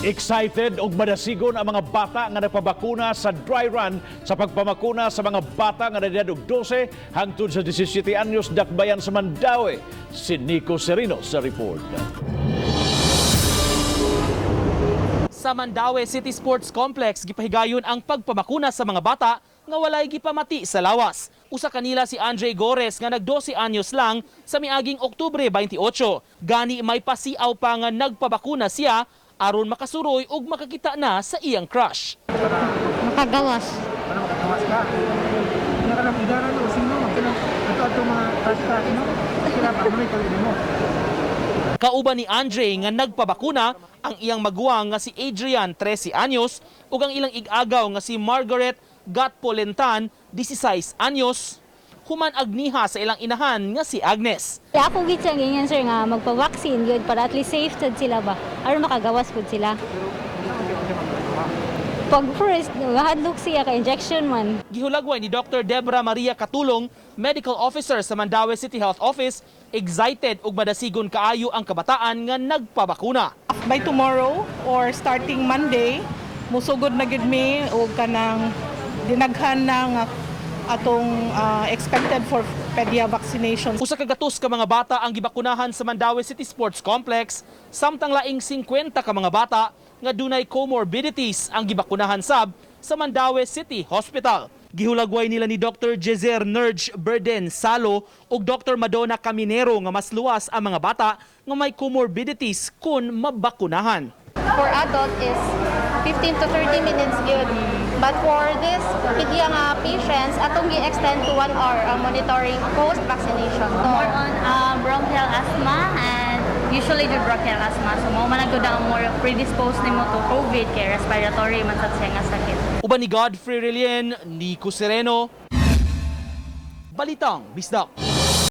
Excited og madasigon ang mga bata nga nagpabakuna sa dry run sa pagpamakuna sa mga bata nga naedad og 12 hangtod sa 17 anyos dakbayan sa Mandaue. Si Nico Serino sa report. Sa Mandaue City Sports Complex, gipahigayon ang pagpamakuna sa mga bata nga walay gipamati sa lawas. Usa kanila si Andre Gores nga nag 12 anyos lang sa miaging Oktubre 28. Gani may pasiaw pa nga nagpabakuna siya aron makasuroy ug makakita na sa iyang crush. Makagawas. Para makagawas ka. Hindi ka lang idara no, sino, magkanang ato ato mga crush no? Sila pa mo kayo mo. Kauban ni Andre nga nagpabakuna ang iyang maguwang nga si Adrian, 13 anyos, ug ang ilang ig-agaw nga si Margaret Gatpolentan, 16 anyos, human agniha sa ilang inahan nga si Agnes. Ako gid siyang ganyan, sir, nga magpa-vaccine yun para at least safe sad sila ba. Aron makagawas pud sila. Pag first, mahadlok siya kay injection man. Gihulagway ni Dr. Debra Maria Katulong, medical officer sa Mandaue City Health Office, excited ug madasigon kaayo ang kabataan nga nagpabakuna. By tomorrow or starting Monday, musugod na gid mi og kanang dinaghan ng atong expected for pedia vaccination. Usa ka gatos ka mga bata ang gibakunahan sa Mandaue City Sports Complex, samtang laing 50 ka mga bata nga dunay comorbidities ang gibakunahan sab sa Mandaue City Hospital. Gihulagway nila ni Dr. Jezer Nerge Berden Salo ug Dr. Madonna Caminero nga mas luwas ang mga bata nga may comorbidities kun mabakunahan. For adult is 15 to 30 minutes good. But for this pedia nga patients, atong gi-extend to 1 hour ang monitoring post-vaccination. So, More on bronchial asthma and usually the bronchial asthma. So mao man gud ang more predisposed nimo to COVID kay respiratory man sad siya nga sakit. Uban ni Godfrey Relien, Nico Sereno, Balitang Bisdak.